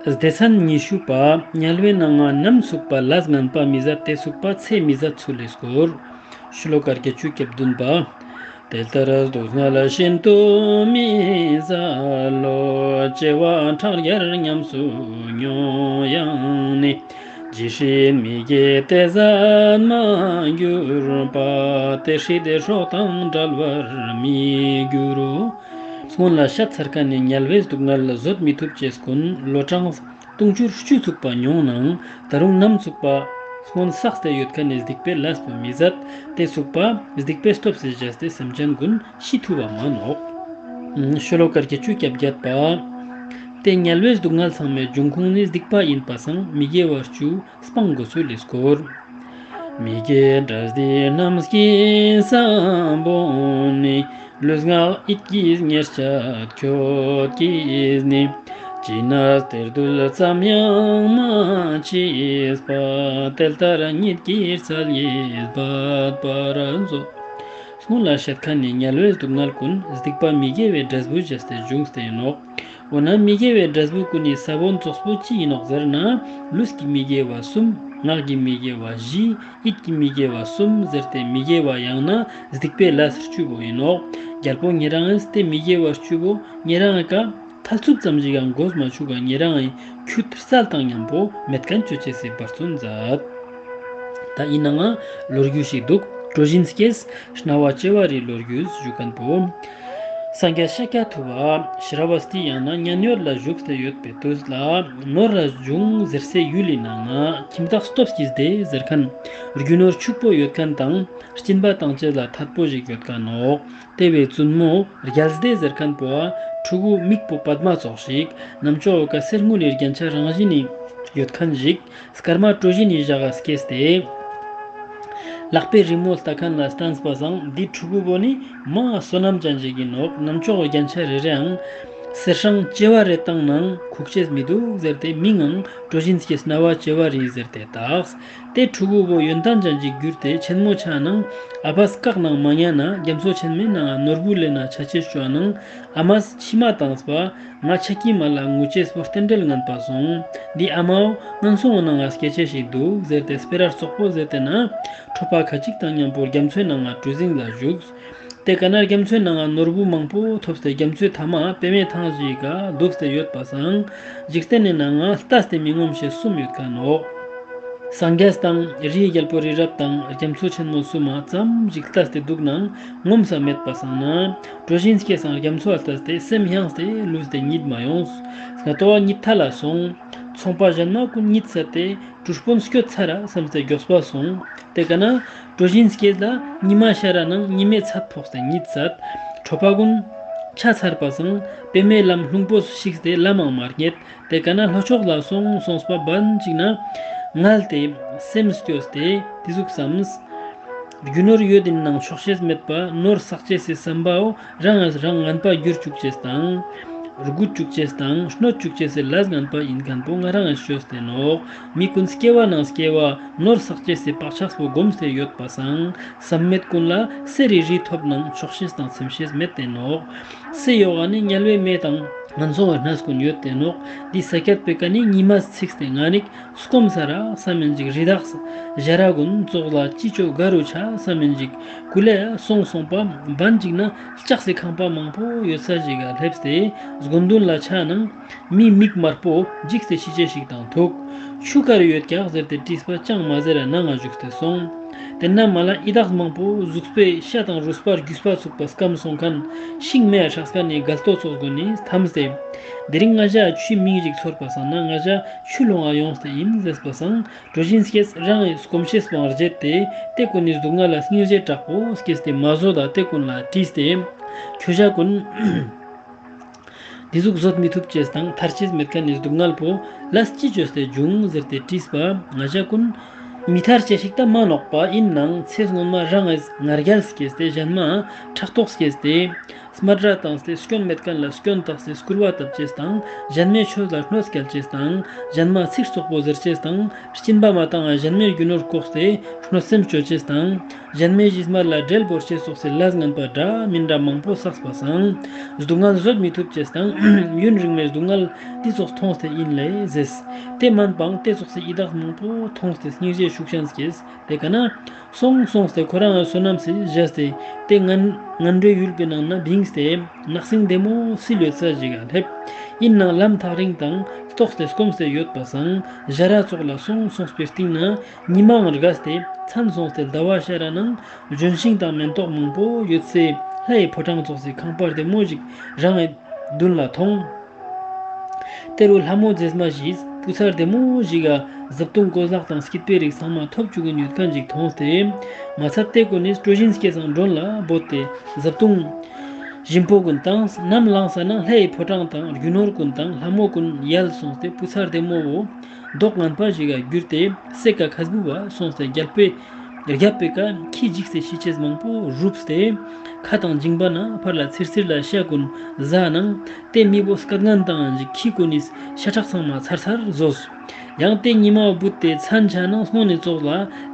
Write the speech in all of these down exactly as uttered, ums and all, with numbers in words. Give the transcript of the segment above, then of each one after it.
སྡེ་ཚན་ཉི་ཤུ་པ། དམྱལ་བའི་ནང་ང་ནམ་ཚུགས་པ་ལས་ངན་པ་མི་བཟད་དེ་ཚུགས་པ་ཚེ་མི་བཟད་ཚུལ་ལས་སྐོར། ཤོ་ལོ་ཀ་བརྒྱད་ཅུ་གྱ་བདུན་པ། དེ་ལྟར་སྡུག་བསྔལ་ཤིན་ཏུ་མི་བཟད་ལོ། སྐྱེ་བ་ཕྲག་བརྒྱར་ཉམས་སུ་མྱོང་ཡང་ནི། ཇི་སྲིད་མི་དགེ་དེ་བཟད་མ་གྱུར་པ། དེ་སྲིད་དེ་སྲོག་དང་བྲལ་བར་མི་འགྱུར་རོ། སྔོན་ལ་བཤད་ཚར་ཁན་ནི་དམྱལ་བའི་སྡུག་བསྔལ་ལ་བཟོད་མི་ཐུབ་ཅེས་ཀུན་ལོ་གྲངས་དུང་ཕྱུར་བཅུ་ཚུགས་པ་མྱོང་ནའང་ད་རུང་ནམ་ཚུགས་པ་སྔོན་བསགས་ཏེ་ཡོད་ཁན་ནི་སྡིག་པའི་ལས་པོ་མི་བཟད་དེ་ཚུགས་པ་སྡིག་པའི་སྟོབས་སི་བྱས་ཏེ་སེམས་ཅན་ཀུན་ཤི་ཐུབ་བ་མ་ནོག། ཤོ་ལོ་ཀ་བརྒྱད་ཅུ་གྱ་བརྒྱད་པ། དེ་དམྱལ་བའི་སྡུག་བསྔལ་ཚང་མའི་འབྱུང་ཁུངས་ནི་སྡིག་པ་ཡིན་པ་སང་མི་དགེ་བ་བཅུ་སྤང་དགོས་ཚུལ་ལས་སྐོར། མི་དགེ་དགྲ་སྡེ་རྣམས་ཀྱི་ས་བོན་ནི། ལུས་ངག་ཡིད་ཀྱི་ཉེས་སྤྱད་ཁྱོད་ཀྱིས་ནི། ཅི་ནས་གཏེར་འདོན་ཙམ་ཡང་མ་མཆིས་པ། དེ་ལྟར་ཉིད་ཀྱི་རྩལ་གྱིས་འབད་པར་མཛོད། སྔོན་ལ་བཤད་ཁན་ནི་དམྱལ་བའི་སྡུག་བསྔལ་ཀུན་སྡིག་པ་མི་དགེ་བའི་འབྲས་བུ་བྱས་ཏེ་འབྱུང་སྟེ་ནོག། འོ་ན་མི་དགེ་བའི་འབྲས་བུ་ཀུན་ནི་ས་བོན་ཙོགས་པོ་ཅི་ཡིན་ནོག་ཟེར་ན། ལུས་ཀྱི་མི་དགེ་བ་གསུམ། ངག་གི་མི་དགེ་བ་བཞི། ཡིད་ཀྱི་མི་དགེ་བ་གསུམ་ཟེར་ཏེ་མི་དགེ་བ་ཡང་ན་སྡིག་པའི་ལས་བཅུ་པོ་ཡིན་ནོག། རྒྱལ་པོ་ཉེ་རང་ངིས་དེ་མི་དགེ་བ་བཅུ་པོ་ཉེ་རང་ངི་ཀ་ཐལ་ཚུབ་ཙམ་ཞིག་ཡང་འགོས་མ་བཅུག་ག་ཉེ་རང་ངི་ཁྱུད་རྩལ་དང་མཉམ་པོ་མེད་ཁན་ཅོ་ཅེས་སི་འབད་བརྩོན་མཛད། ད་ཡིན་ནའང་ལོ་རྒྱུས་ཤིག་འདུག། གྲོ་བཞིན་སྐྱེས་གནའ་བ་ལྕེ་བ་རིའི་ལོ་རྒྱུས་ཞུ་ཁན་པོ། སངས་རྒྱས་ཤཱཀྱ་ཐུབ་པ་ཤ་ར་བ་སྟི་ཡང་ན་མཉན་ཡོད་ལ་བཞུགས་ཏེ་ཡོད་པའི་དུས་ལ་ནོར་ར་འབྱུང་ཟེར་སའི་ཡུལ་ལི་ནང་ང་ཁྱིམ་བདག་སྟོབས་ཀྱིས་དེ་ཟེར་ཁན་རྒྱུ་ནོར་ཕྱུག་པོ་ཡོད་ཁན་དང་སྦྱིན་པ་བཏང་ཅེས་ལ་ཐད་པོ་ཞིག་ཡོད་ཁན་ནོག། དེ་བོའི་བཙུན་མོ་རྒྱལ་སྡེ་ཟེར་ཁན་པོ་ཕྲུ་གུ་མིག་པོ་པདྨ་ཙོགས་ཤིག། ནམ་ཅོག་ག་གསེར་དངུལ་ལི་རྒྱན་ཆ་རང་བཞིན་ནི་ཡོད་ཁན་ཞིག། སྐར་མ་གྲོ་བཞིན་ནི་ཞག་ག་སྐྱེས་ཏེ། ལག་པའི་རི་མོ་ལྟ་ཁན་ལ་བསྟན་པ་སང་འདི་ཕྲུ་གུ་བོ་ནི་མ་བསོད་ནམས་ཅན་ཞིག་ཡིན་ནོག། ནམ་ཅོག་རྒྱན་ཆ་རེ་རེའང་གསེར་སྲང་ལྕེ་བ་རེ་བཏང་ནའང་ཁུག་ཅེས་མི་འདུག་ཟེར་ཏེ་མིང་ངའང་གྲོ་བཞིན་སྐྱེས་གནའ་བ་ལྕེ་བ་རི་ཟེར་ཏེ་བཏགས། དེ་ཕྲུ་གུ་བོ་ཡོན་ཏན་ཅན་ཞིག་གྱུར་ཏེ་ཆེན་མོ་ཆ་ནའང་ཨ་ཕས་བཀག་ནའང་མ་ཉན་ན་རྒྱ་མཚོ་ཆེན་མོའི་ནང་ང་ནོར་བུ་ལེན་ན་ཆ་ཅེས་ཅོ་ནའང་ཨ་མས་མཆི་མ་བཏངས་པ། ང་ཆ་ཀི་མ་ལ་ངུ་ཅེས་པོ་རྟེན་འབྲེལ་ངན་པ་སོང་། འདི་ཨ་མའོ་ངན་སོང་ངི་ནང་ང་སྐྱེ་ཅེས་ཤིག་འདུག་ཟེར་ཏེ་སྤེ་ར་རྩོག་པོ་ཟེར་ཏེ་ན་ཁྲོ་པ་ཁ་ཅིག་དང་མཉམ་པོ་རྒྱ་མཚོའི་ནང་ང་གྲུ་གཟིངས་ལ་བཞུགས། དེ་ཀ་ན་རྒྱ་མཚོའི་ནང་ང་ནོར་བུ་མང་པོ་ཐོབ་སྟེ་རྒྱ་མཚོའི་མཐའ་མ་པདྨའི་ཐང་ཞིག་ག་འདུག་སྟེ་ཡོད་པ་སང་འཇིག་རྟེན་ནི་ནང་ང་ལྟས་ཏེ་མི་ངོམས་ཤེས་གསུམ་ཡོད་ཁན་ནོག། སངས་རྒྱས་དང་རིའི་རྒྱལ་པོ་རི་རབ་དང་རྒྱ་མཚོ་ཆེན་མོ་གསུམ་མ་ཙམ་ཞིག་ལྟས་ཏེ་འདུག་ནའང་ངོམས་ས་མེད་པ་སང་ན། གྲོ་བཞིན་སྐྱེས་སང་རྒྱ་མཚོ་ལ་ལྟས་ཏེ་སེམས་བྱངས་ཏེ་ལུས་ཏེ་གཉིད་མ་ཡོངས། སྔ་ཏོ་གཉིད་ཐལ་ལ་སོང་། ཚོང་པ་གཞན་མ་ཀུན་གཉིད་སད་དེ་གྲུ་དཔོན་སྐྱོད་ཚར་ར་བསམས་ཏེ་མགྱོགས་པ་སོང་། དེ་ཀ་ན་གྲོ་བཞིན་སྐྱེས་ལ་ཉི་མ་ཤར་ར་ནང་ཉི་མའི་ཚད་ཕོག་སྟེ་གཉིད་སད། ཁྲོ་པ་ཀུན་ཆ་ཚར་པ་སང་པདྨའི་ལམ་ལྷུང་པོ་ཞིག་སྟེ་ལམ་མང་མ་རྙེད། དེ་ཀ་ན་ལྷོ་ཕྱོགས་ལ་སོང་སོང་པ་བན་ཅིག་ན་ངལ་ཏེ་སེམས་སྐྱོ་སྟེ་དེ་ཟུག་བསམས། རྒྱུ་ནོར་ཡོད་དེ་ནའང་ཆོག་ཤེས་མེད་པ་ནོར་བསགས་ཅེས་སི་བསམ་པའོ་རང་ངིས་རང་ངན་པ་གྱུར་བཅུག་ཅེས་དང་། རྒུད་བཅུག་ཅེས་དང་གནོད་བཅུག་ཅེས་སི་ལས་ངན་པ་ཡིན་ཁན་པོ་ང་རང་ངིས་ཅོས་ཏེ་ནོག། མི་ཀུན་སྐྱེ་བ་ནང་སྐྱེ་བ་ནོར་བསགས་ཅེས་སི་བག་ཆགས་པོ་སྒོམས་ཏེ་ཡོད་པ་སང་བསམ་མེད་ཀུན་ལ་གསེར་རི་རི་ཐོབ་ནའང་ཆོག་ཤེས་དང་ཚིམ་ཤེས་མེད་དེ་ནོག། གསེར་ཡོག་ག་ནི་དམྱལ་བའི་མེ་དང་ངན་སོང་བའི་གནས་ཀུན་ཡོད་དེ་ནོག། འདི་ས་ཀྱད་པེ་ཀ་ནི་ཉི་མ་ཚིགས་ཏེ་ང་ནི་སྐོམ་ས་ར་བསམ་མིན་ཅིག་རི་དྭགས་ཞ་ར་ཀུན་ཙོགས་ལ་ཅི་ཅོ་ག་རུ་ཆ་བསམ་མིན་ཅིག་ཀུ་ལེ་སོང་སོང་པ་བན་ཅིག་ན་ལྕགས་སི་ཁང་པ་མང་པོ་ཡོད་ས་ཞིག་ག་སླེབས་ཏེ་དགོན་མདུན་ལ་ཆ་ནའང་མི་མིག་དམར་པོ་འཇིགས་ཏེ་ཤི་ཅེས་ཤིག་དང་ཐུག། ཆུ་ག་རུ་ཡོད་ཀྱག་ཟེར་ཏེ་དྲིས་པ་ཅང་མ་ཟེར་ར་ནང་ང་བཞུགས་ཏེ་སོང་། དེ་ན་མ་ལ་ཡི་དྭགས་མང་པོ་གཟུགས་པོའི་ཤ་དང་རུས་པ་རྒྱུས་པ་ཚུགས་པ་སྐམ་སོང་ཁན་ཤིང་མེ་ཡ་ཧྲག་ཁན་ནི་གལ་ཏོ་ཙོགས་གུན་ནི་ཐམས་ཏེ། དེ་རིང་ང་ཞ་ཆུའི་མིང་ཞིག་ཚོར་པ་སང་ན་ང་ཞ་ཆུ་ལོང་ང་ཡོངས་ཏེ་ཡིན་ཟེར་པ་སང་གྲོ་བཞིན་སྐྱེས་རང་ངི་སྐོམ་ཤེས་པོའང་བརྗེད་དེ་དེ་གུན་ནི་སྡུག་བསྔལ་ལ་སྙིང་རྗེ་དྲག་པོ་སྐྱེས་ཏེ་མ་བཟོད་ད་དེ་གུན་ལ་དྲིས་ཏེ། ཁྱོ་ཞ་གུན་འདི་ཟུག་བཟོད་མི་ཐུབ་ཅེས་དང་ཐར་ཅེས་མེད་ཁན་ནི་སྡུག་བསྔལ་པོ་ལས་ཅི་ཅོས་ཏེ་བྱུང་ཟེར་ཏེ་དྲིས་པ་ང་ཞ་གུན་མི་ཐར་ཅེས་ཤིག་ད་མ་ནོག་པ། ཡིན་ནའང་ཚེ་སྔོན་མ་རང་ངིས་ང་རྒྱལ་སྐྱེས་ཏེ་གཞན་མ་ཕྲག་དོག་སྐྱེས་ཏེ་སྨད་ར་བཏངས་ཏེ་སྐྱོན་མེད་ཁན་ལ་སྐྱོན་བཏགས་ཏེ་སྐུར་བ་བཏབ་ཅེས་དང་གཞན་མའི་ཆོས་ལ་གནོད་སྐྱལ་ཅེས་དང་གཞན་མ་ཚིག་རྩོག་པོ་ཟེར་ཅེས་དང་སྦྱིན་པ་མ་བཏང་ང་གཞན་མའི་རྒྱུ་ནོར་བཀོག་སྟེ་གནོད་སེམས་ཅོ་ཅེས་དང་། གཞན་མའི་གཞི་སྨད་ལ་འབྲེལ་བོར་ཅེས་སོགས་སི་ལས་ངན་པ་འདྲ་མིན་འདྲ་མང་པོ་བསགས་པ་སང་། སྡུག་བསྔལ་བཟོད་མི་ཐུབ་ཅེས་དང་ཡུན་རིང་མོའི་སྡུག་བསྔལ་འདི་ཙོགས་མཐོང་སྟེ་ཨིན་ལེ་ཟེར། དེ་མན་པའང་དེ་ཙོགས་སི་ཡི་དྭགས་མང་པོ་མཐོང་སྟེ་སྙིང་རྗེ་ཤུགས་ཅན་སྐྱེས། དེ་ཀ་ན་སོང་སོང་སྟེ་ཁོ་རང་བསོད་ནམས་སི་བཞེས་ཏེ་དེ་ངན་ངན་འགྲོའི་ཡུལ་པའི་ནང་ན་བིངས་ཏེ་ནགས་སེང་ལྡེ་མོ་སིལ་ཡོད་ས་ཞིག་ག་སླེབས། ཨིན་ནའང་ལམ་ཐག་རིང་དང་ལྟོགས་ཏེ་སྐོམས་ཏེ་ཡོད་པ་སང་ཞ་ར་ཙོགས་ལ་སོང་སོང་སྤེ་རྟིང་ན་ཉི་མའང་རྒས་ཏེ་མཚན་སོང་སྟེ་ཟླ་བ་ཤར་ར་ནང་ལྗོན་ཤིང་དང་མེན་ཏོག་མང་པོ་ཡོད་སའི་ལྷའི་ཕོ་བྲང་ཙོགས་སི་ཁང་པ་ལྡེ་མོ་ཞིག་རང་ངི་མདུན་ལ་མཐོང་། དེ་རུ་ལྷ་མོ་མཛེས་མ་ཞིག་བུ་ཚ་ལྡེ་མོ་ཞིག་ག་བཟའ་བཏུང་གོས་ལག་དང་སྐྱིད་པའི་རིགས་ཚང་མ་ཐོབ་བཅུག་གིན་ཡོད་ཁན་ཞིག་མཐོང་སྟེ། མ་ཚད་དེ་ཀུན་ནི་གྲོ་བཞིན་སྐྱེས་སང་མགྲོན་ལ་བོས་ཏེ་བཟའ་བཏུང་ཞིམ་པོ་ཀུན་དང་ནམ་ལངས་ས་ན་ལྷའི་ཕོ་བྲང་དང་རྒྱུ་ནོར་ཀུན་དང་ལྷ་མོ་ཀུན་ཡལ་སོང་སྟེ་བུ་ཚ་ལྡེ་མོ་བོ་མདོག་ངན་པ་ཞིག་ག་གྱུར་ཏེ་སེ་ཀ་ཁ་སྦུབ་བ་སོང་སྟེ་རྒྱལ་པོའི་རྒྱབ་པའི་ཀ་ཁྱི་འཇིགས་སེ་ཤི་ཅེས་མང་པོ་རུབ་སྟེ་ཁ་དང་མཇིང་པ་ན་ཕར་ལ་ཚིར་ཚིར་ལ་ཤ་ཀུན་ཟ་ནང་དེ་མི་བོ་སྐད་ངན་དང་ཞིག་ཁྱི་ཀུན་ནི་ཤ་ཁྲག་ཚང་མ་ཚར་ཚར་ཟོས། ཡང་དེ་ཉི་མ་བུད་དེ་མཚན་ཆ་ནང་སྔོན་ནི་ཙོགས་ལ་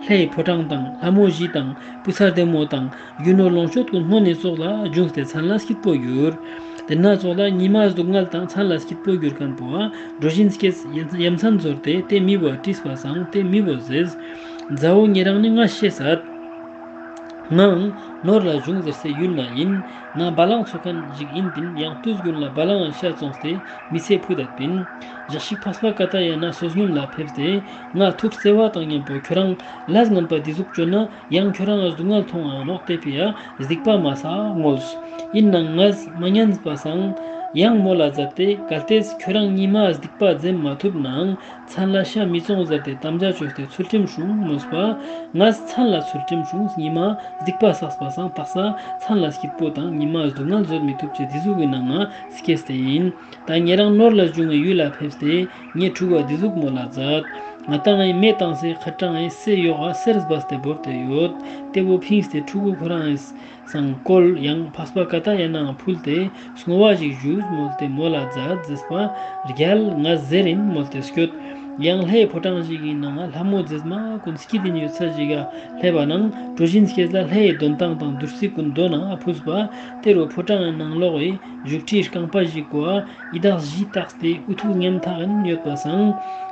ལྷའི་ཕོ་བྲང་དང་ལྷ་མོ་བཞི་དང་བུ་ཚ་ལྡེ་མོ་དང་རྒྱུ་ནོར་ལོངས་སྤྱོད་ཀུན་སྔོན་ནི་ཙོགས་ལ་བྱུང་སྟེ་མཚན་ལ་སྐྱིད་པོ་གྱུར། དེ་ན་ཙོགས་ལ་ཉི་མ་སྡུག་བསྔལ་དང་མཚན་ལ་སྐྱིད་པོ་གྱུར་ཁན་པོ་གྲོ་བཞིན་སྐྱེས་ཡ་མཚན་ཚོར་ཏེ་དེ་མི་བོ་དྲིས་པ་སང་དེ་མི་བོ་ཟེར། མཛའ་བོ་ཉེ་རང་ནི་ང་ཤེས་སད། ངའང་ནོར་ལ་བྱུང་ཟེར་སའི་ཡུལ་ན་ཡིན། ང་བ་ལང་འཚོ་མཁན་ཞིག་ཡིན་པིན། ཡང་དུས་རྒྱུན་ལ་བ་ལང་ཤ་བཙོངས་ཏེ་མི་ཚེ་ཕུད་དད་པིན། ཞག་ཞིག་འཕགས་པ་ཀ་ཏ་ཡ་ན་བསོད་སྙོམས་ལ་ཕེབས་ཏེ་ང་ཐུགས་བརྩེ་བ་དང་མཉམ་པོ་ཁྱོ་རང་ལས་ངན་པ་འདི་ཟུག་བཅོས་ན་ཡང་ཁྱོ་རང་ང་སྡུག་བསྔལ་མཐོང་ང་ནོག། དེ་ཕི་ཡ་སྡིག་པ་མ་བསགས་མོལས། ཡིན་ནའང་ངས་མ་ཉན་པ་སང་ཡང་མོལ་ལ་མཛད་དེ་གལ་ཏེ་ཁྱོ་རང་ཉི་མ་སྡིག་པ་འཛེམ་མ་ཐུབ་ནའང་མཚན་ལ་ཤ་མི་བཙོང་ཟེར་ཏེ་དམ་བཅའ་བཅོས་ཏེ་ཚུལ་ཁྲིམས་སྲུང་མོས་པ། ངས་མཚན་ལ་ཚུལ་ཁྲིམས་སྲུངས། ཉི་མ་སྡིག་པ་བསགས་པ་སང་དག་ས་མཚན་ལ་སྐྱིད་པོ་དང་ཉི་མ་སྡུག་བསྔལ་བཟོད་མི་ཐུབ་ཅེས་འདི་ཟུག་གི་ནང་ང་སྐྱེས་ཏེ་ཡིན། ད་ཉེ་རང་ནོར་ལ་བྱུང་བའི་ཡུལ་ལ་ཕེབས་ཏེ་ངའི་ཕྲུ་གུ་འདི་ཟུག་མོལ་ལ་མཛད། ང་ཏང་ངི་མེ་བཏང་སའི་ཁ་གྲངས་ངི་སེ་ཡོག་ག་གསེར་སྦས་ཏེ་བོར་ཏེ་ཡོད། དེ་བོ་ཕིངས་ཏེ་ཕྲུ་གུ་ཁོ་རང་ངི་སང་བཀོལ། ཡང་འཕགས་པ་ཀ་ཏ་ཡ་ནའང་ཕུལ་ཏེ་བསྔོ་བ་ཞིག་ཞུས་མོལ་ཏེ་མོལ་ལ་མཛད། ཟེར་པ་རྒྱལ་ང་ཟེར་ཡིན་མོལ་ཏེ་སྐྱོད། ཡང་ལྷའི་ཕོ་བྲང་ཞིག་གི་ནང་ང་ལྷ་མོ་མཛེས་མ་ཀུན་སྐྱིད་དེ་ཡོད་ས་ཞིག་ག་སླེབས་པ་ནང་གྲོ་བཞིན་སྐྱེས་ལ་ལྷའི་འདོན་ཐང་དང་བདུད་རྩི་ཀུན་འདོན་ན་ཕུལ་པ། དེ་རུ་ཕོ་བྲང་ངི་ནང་ལོགས་ཀྱི་བཞུགས་ཁྲིའི་རྐང་པ་ཞིག་གོ་ཡི་དྭགས་བཞི་བཏགས་ཏེ་འུ་ཐུག་ཉམ་ཐག་ཡིན་ཡོད་པ་སང་།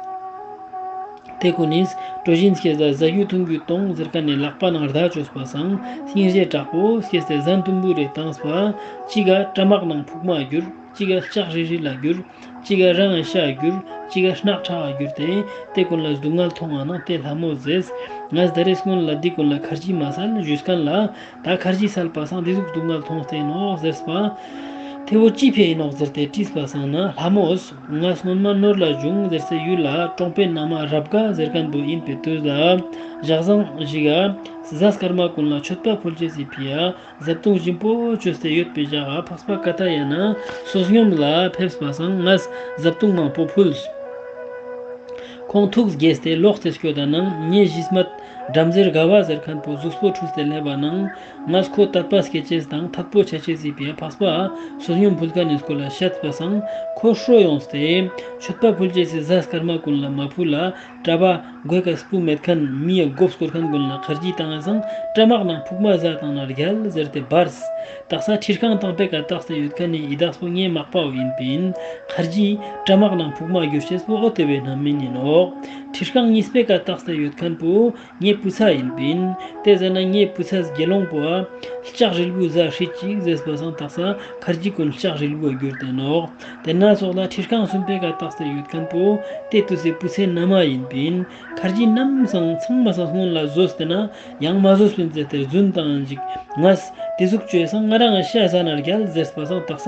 དེ་ཀུན་ནིས་གྲོ་བཞིན་སྐྱེས་ལ་ཟ་རྒྱུ་འཐུང་རྒྱུ་གཏོང་ཟེར་ཁན་ནི་ལག་པ་ནང་མདའ་བཅོས་པ་སང་སྙིང་རྗེ་དྲག་པོ་སྐྱེས་ཏེ་ཟན་དུམ་བུ་རེ་བཏངས་པ། གཅིག་ག་སྐྲ་མག་ནང་ཕུག་མ་གྱུར། གཅིག་ག་ལྕགས་རིལ་རིལ་ལ་གྱུར། གཅིག་ག་རང་ངི་ཤ་གྱུར། གཅིག་ག་སྣག་ཁྲག་ག་གྱུར་ཏེ་དེ་ཀུན་ལ་སྡུག་བསྔལ་མཐོང་ང་ནང་དེ་ལྷ་མོ་ཟེར། ངས་ད་རེས་སྔོན་ལ་འདི་ཀུན་ལ་ཁར་ཇི་མ་སལ་ཞུས་ཁན་ལ། ད་ཁར་ཇི་སལ་པ་སང་འདི་ཟུག་སྡུག་བསྔལ་མཐོང་སྟེ་ནོག་ཟེར་པ། དེ་བོ་ཅི་ཕི་ཡ་ཡིན་ནོག་ཟེར་ཏེ་དྲིས་པ་སང་ན་ལྷ་མོས་ང་སྔོན་མ་ནོར་ལ་བྱུང་ཟེར་སའི་ཡུལ་ལ་གྲོང་པའི་ན་མ་རབ་དགའ་ཟེར་ཁན་བོ་ཡིན་པའི་དུས་ལ་ཞག་བཟང་ཞིག་ག་གཟའ་སྐར་མ་ཀུན་ལ་མཆོད་པ་ཕུལ་ཅེས་སི་ཕི་ཡ་བཟའ་བཏུང་ཞིམ་པོ་བཅོས་ཏེ་ཡོད་པའི་ཞག་ག་འཕགས་པ་ཀ་ཏ་ཡ་ན་བསོད་སྙོམས་ལ་ཕེབས་པ་སང་ངས་བཟའ་བཏུང་མང་པོ་ཕུལ། ཁོང་ཐུགས་དགྱེས་ཏེ་ལོག་སྟེ་སྐྱོད་ད་ནང་ངའི་གཞི་སྨད་བྲམ་ཟེར་དགའ་བ་ཟེར་ཁན་བོ་གཟུགས་པོ་འཁྲུལ་ཏེ་སླེབས་པ་ནང་ངས་ཁོ་དད་པ་སྐྱེ་ཅེས་དང་ཐད་པོ་ཆ་ཅེས་སི་ཕི་ཡ་འཕགས་པ་བསོད་སྙོམས་ཕུལ་ཁན་ནི་སྐོར་ལ་བཤད་པ་སང་ཁོ་ཧྲོ་ཡོངས་ཏེ་མཆོད་པ་ཕུལ་ཅེས་སི་གཟའ་སྐར་མ་ཀུན་ལ་མ་ཕུལ་ལ་གྲྭ་པ་གོས་ཀ་སྤུ་མེད་ཁན་མི་ཡ་མགོ་བསྐོར་ཁན་ཀུན་ལ་ཁར་ཇི་བཏང་ང་སང་སྐྲ་མག་ནང་ཕུག་མ་ཟ་བཏང་ན་རྒྱལ་ཟེར་ཏེ་འབར། དག་ས་ཁྲི་རྐང་དང་པོའི་ཀ་བཏགས་ཏེ་ཡོད་ཁན་ནི་ཡི་དྭགས་པོ་ངའི་མག་པའོ་ཡིན་པིན། ཁར་ཇི་སྐྲ་མག་ནང་ཕུག་མ་གྱུར་ཅེས་པོ་འོ་དེ་བོའི་རྣམ་སྨིན་ཡིན་ནོག། ཁྲི་རྐང་གཉིས་པའི་ཀ་བཏགས་ཏེ་ཡོད་ཁན་པོ་ངའི་བུ་ཚ་ཡིན་པིན། དེ་ཟེར་ན་ངའི་བུ་ཚ་དགེ་སློང་པོ་ལྕགས་རིལ་བུ་ཟ་ཧྲིལ་ཅིག་ཟེར་པ་སང་དག་ས་ཁར་ཇི་ཀུན་ལྕགས་རིལ་བུ་གྱུར་ཏེ་ནོག། དེ་ན་སོགས་ལ་ཁྲི་རྐང་གསུམ་པའི་ཀ་བཏགས་ཏེ་ཡོད་ཁན་པོ་དེ་དུས་སི་བུ་ཚའི་ན་མ་ཡིན་པིན། ཁར་ཇི་ནམ་སང་ཚང་མ་སང་སྔོན་ལ་ཟོས་ཏེ་ན་ཡང་མ་ཟོས་པིན་ཟེར་ཏེ་རྫུན་བཏང་ཞིག། ངས་དེ་ཟུག་བཅོས་སང་ང་རང་ངི་ཤ་ཟ་ན་རྒྱལ་ཟེར་པ་སང་དག་ས་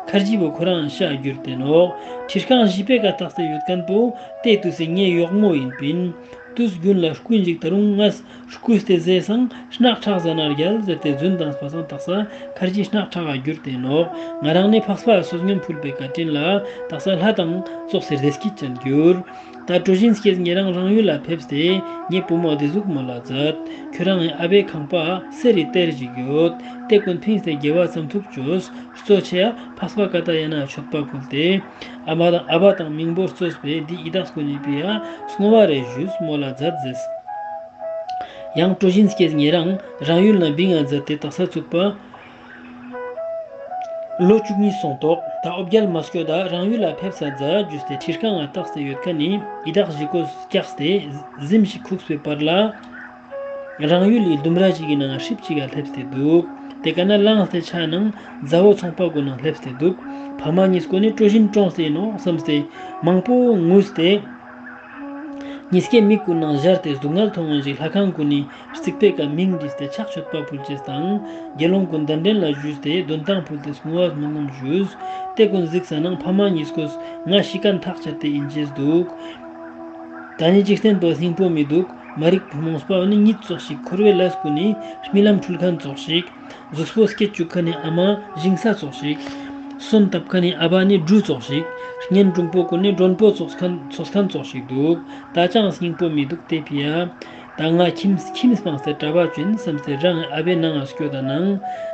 ཁར་ཇི་བོ་ཁོ་རང་ཤ་གྱུར་ཏེ་ནོག། ཁྲི་རྐང་བཞི་པའི་ཀ་བཏགས་ཏེ་ཡོད་ཁན་པོ་དེ་དུས་སི་ངའི་གཡོག་མོ་ཡིན་པིན། དུས་རྒྱུན་ལ་རྐུན་ཞིག་ད་རུང་ངས་རྐུས་ཏེ་ཟས་སང་སྣག་ཁྲག་ཟ་ན་རྒྱལ་ཟེར་ཏེ་རྫུན་བཏང་པ་སང་དག་ས་ཁར་ཇི་སྣག་ཁྲག་ག་གྱུར་ཏེ་ནོག། ང་རང་ནི་འཕགས་པ་བསོད་སྙོམས་ཕུལ་བའི་བཀའ་དྲིན་ལ་དག་ས་ལྷ་དང་ཙོགས་སེ་བདེ་སྐྱིད་ཅན་གྱུར། ད་གྲོ་བཞིན་སྐྱེས་ཉེ་རང་རང་ཡུལ་ལ་ཕེབས་ཏེ་ངའི་བུ་མོ་དེ་ཟུག་མོལ་ལ་མཛད། ཁྱོད་རང་ངི་ཨ་བའི་ཁང་པ་གསེར་རི་གཏེར་ཞིག་ཡོད། དེ་ཀུན་ཕིངས་ཏེ་དགེ་བ་ཙམ་ཐུབ་བཅོས། གཙོ་ཆེ་ཡ་འཕགས་པ་ཀ་ཏ་ཡ་ན་མཆོད་པ་ཕུལ་ཏེ། ཨ་མ་དང་ཨ་བ་དང་མིང་པོར་གཙོས་པའི་འདི་ཡི་དྭགས་ཀུན་ནི་ཕི་ཡ་བསྔོ་བ་རེ་ཞུས་མོལ་ལ་མཛད་ཟེར། ཡང་ཀྲོ་ཞིན་སྐྱེས་ཉེ་རང་རང་ཡུལ་ན་བིང་ང་མཛད་དེ་དག་ས་ཚུགས་པ། ལོ་བཅུ་གཉིས་སོང་ཏོག་ད་ཨོ་བརྒྱལ་མ་སྐྱོད་ད་རང་ཡུལ་ལ་ཕེབས་ས་མཛད་ཞུས་ཏེ་ཁྲིར་ཁང་ང་བཏགས་ཏེ་ཡོད་ཁན་ནི་ཡི་དྭགས་བཞི་གོས་བཀྱགས་ཏེ་གཟིམ་ཞིག་ཁུགས་པའི་བར་ལ། རང་ཡུལ་ལི་ལྡུམ་ར་ཞིག་གི་ནང་ཧྲིབ་ཅིག་ག་སླེབས་ཏེ་འདུག་དེ་ཀ་ན་ལངས་ཏེ་ཆ་ནང་མཛའ་བོ་ཚོང་པ་གུན་ནང་སླེབས་ཏེ་འདུག་ཕ་མ་གཉིས་གུན་ནི་ཀྲོ་ཞིན་གྲོངས་ཏེ་ཨིན་ནོག་བསམས་ཏེ་མང་པོ་ངུས་ཏེ། གཉིས་ཀའི་མིག་གུན་ནང་ཞར་ཏེ་སྡུག་བསྔལ་མཐོང་ངོ་ཞིག་ལྷ་ཁང་གུན་ནི་རྩིག་པའི་ཀ་མིང་བྲིས་ཏེ་ཕྱག་མཆོད་པ་ཕུལ་ཅེས་དང་དགེ་སློང་གུན་གདན་འདྲེན་ལ་ཞུས་ཏེ་འདོན་ཐང་ཕུལ་ཏེ་བསྔོ་བ་སྨོན་ལམ་ཞུས། དེ་གུན་གཟིགས་ས་ནང་ཕ་མ་གཉིས་གོས་ང་ཤི་ཁན་ཐག་ཆད་དེ་ཨིན་ཅེས་འདུག་ད་ནི་འཇིག་རྟེན་པོ་སྙིང་པོ་མི་འདུག་མ་རིག་རྨོངས་པ་ནི་གཉིད་ཙོགས་ཤིག་འཁོར་བའི་ལས་གུན་ནི་རྨི་ལམ་འཁྲུལ་ཁན་ཙོགས་ཤིག་གཟུགས་པོ་སྐྱེ་བཅུག་ཁན་ནི་ཨ་མ་ཞིང་ས་ཙོགས་ཤིག་སོན་བཏབ་ཁན་ནི་ཨ་བ་ནི་འབྲུ་ཙོགས་ཤིག་གཉེན་དྲུང་པོ་གུན་ནི་མགྲོན་པོ་ཙོགས་ཁན་ཚོས་ཁན་ཙོགས་ཤིག་འདུག་ད་ཅང་སྙིང་པོ་མི་འདུག་དེ་ཕི་ཡ། ད་ང་ཁྱིམ་ཁྱིམ་སྤངས་ཏེ་གྲྭ་པ་ཅོ་ཨིན་བསམས་ཏེ་རང་ཨ་བའི་ནང་ང་སྐྱོད་ད་ནང་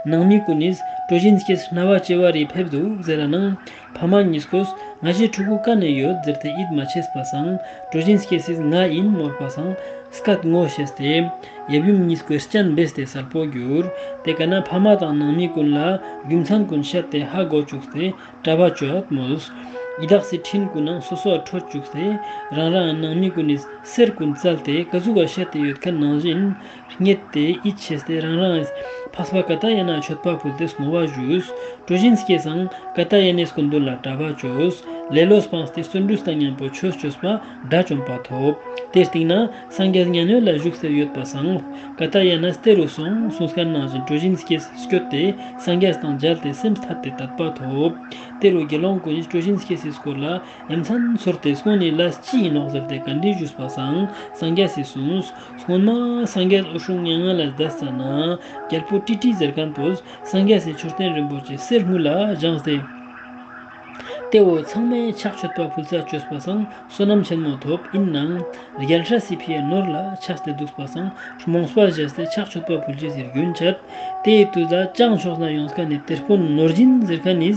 ནང་མི་གུན་ནི་ཀྲོ་ཞིན་སྐྱེས་རྣ་བ་ཅེ་བ་རེ་ཕེབས་འདུག་ཟེར་ར་ནང་ཕ་མ་གཉིས་གོས་ང་ཞའི་ཕྲུ་གུ་ཀ་ནེ་ཡོད་ཟེར་ཏེ་ཡིད་མ་ཆེས་པ་སང་ཀྲོ་ཞིན་སྐྱེས་སི་ང་ཨིན་མོལ་པ་སང་སྐད་ངོ་ཤེས་ཏེ་ཡབ་ཡུམ་གཉིས་གོས་སྤྱན་འབེས་ཏེ་སལ་པོ་གྱུར། དེ་ཀ་ན་ཕ་མ་དང་ནང་མི་གུན་ལ་རྒྱུ་མཚན་གུན་བཤད་དེ་ཧ་གོ་བཅུག་སྟེ་གྲྭ་པ་ཅོ་ཡོད་མོལ། ཡི་དྭགས་སི་ཁྲིན་གུན་ནང་སོ་སོ་ཨ་ཁྲོད་བཅུག་སྟེ་རང་རང་ནང་མི་གུན་ནི་གསེར་གུན་བཙལ་ཏེ་ཀ་ཟུག་ག་བཤད་དེ་ཡོད་ཁན་ནང་བཞིན་རྙེད་དེ་ཡིད་ཆེས་ཏེ་རང་རང་ངི་འཕགས་པ་ཀ་ཏ་ཡ་ན་མཆོད་པ་ཕུལ་ཏེ་བསྔོ་བ་ཞུས། ཀྲོ་ཞིན་སྐྱེས་སང་ཀ་ཏ་ཡ་ནའི་སྐུ་མདུན་ལ་གྲྭ་པ་ཅོས། ལེ་ལོ་སྤངས་ཏེ་བརྩོན་འགྲུས་དང་ཉམ་པོ་ཆོས་ཅོས་པ་དགྲ་བཅོམ་པ་ཐོབ། དེའི་སྟིང་ན་སངས་རྒྱས་མཉན་ཡོད་ལ་བཞུགས་ཏེ་ཡོད་པ་སང་ཀ་ཏ་ཡ་ན་སྟེ་རུ་སོང་གསུངས་ཁན་ནང་བཞིན་ཀྲོ་ཞིན་སྐྱེས་སྐྱོད་དེ་སངས་རྒྱས་དང་མཇལ་ཏེ་སེམས་ཐད་དེ་དད་པ་ཐོབ། དེ་རུ་དགེ་སློང་གུན་ནི་ཀྲོ་ཞིན་སྐྱེས་སི་སྐོར་ལ་ཡ་མཚན་ཚོར་ཏེ་སྔོན་ནི་ལས་ཅི་ཨིན་ནོག་ཟེར་ཏེ་བཀའ་འདྲི་ཞུས་པ་སང་སངས་རྒྱས་སི་གསུངས། སྔོན་མ་སངས་རྒྱས་འོད་སྲུང་མྱ་ངན་ལས་འདས་ས་ན་རྒྱལ་པོ་ཀྲི་ཀྲི་ཟེར་ཁན་པོས་སངས་རྒྱས་སི་མཆོད་རྟེན་རིན་པོ་ཆེ་གསེར་དངུལ་ལ་བཞེངས་ཏེ་དེ་བོ་ཚང་མས་ཕྱག་མཆོད་པ་ཕུལ་ས་ཅོས་པ་སང་བསོད་ནམས་ཆེན་མོ་ཐོབ། ཨིན་ནའང་རྒྱལ་སྲས་སི་ཕི་ཡ་ནོར་ལ་ཆགས་ཏེ་དུག་པ་སང་རྨོངས་པ་བཞེས་ཏེ་ཕྱག་མཆོད་པ་ཕུལ་ཅེས་སི་རྒྱུན་ཆད། དེའི་དུས་ལ་ཅང་ཕྱོགས་ན་ཡོངས་ཁན་ནི་དེད་དཔོན་ནོར་སྦྱིན་ཟེར་ཁན་ནི་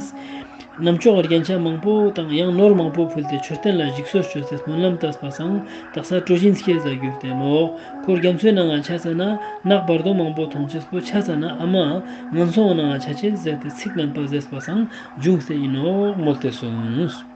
རྣམ་ཅོག་རྒྱན་ཆ་མང་པོ་དང་ཡང་ནོར་མང་པོ་ཕུལ་ཏེ་མཆོད་རྟེན་ལ་ཞིག་གསོ་ཅོས་ཏེ་སྨོན་ལམ་བཏབས་པ་སང་དག་ས་ཀྲོ་ཞིན་སྐྱེས་ཟ་གྱུར་ཏེ་ནོག། ཁོ་རྒྱ་མཚོའི་ནང་ང་ཆ་ཙ་ན་ནགས་བར་དོ་མང་པོ་མཐོང་ཅེས་པོ་ཆ་ཙ་ན་ཨ་མ་ངན་སོང་ནང་ང་ཆ་ཅེས་ཟེར་ཏེ་ཚིག་ངན་པ་ཟེར་པ་སང་བྱུང་སྟེ་ཨིན་ནོག་མོལ་ཏེ་གསུངས།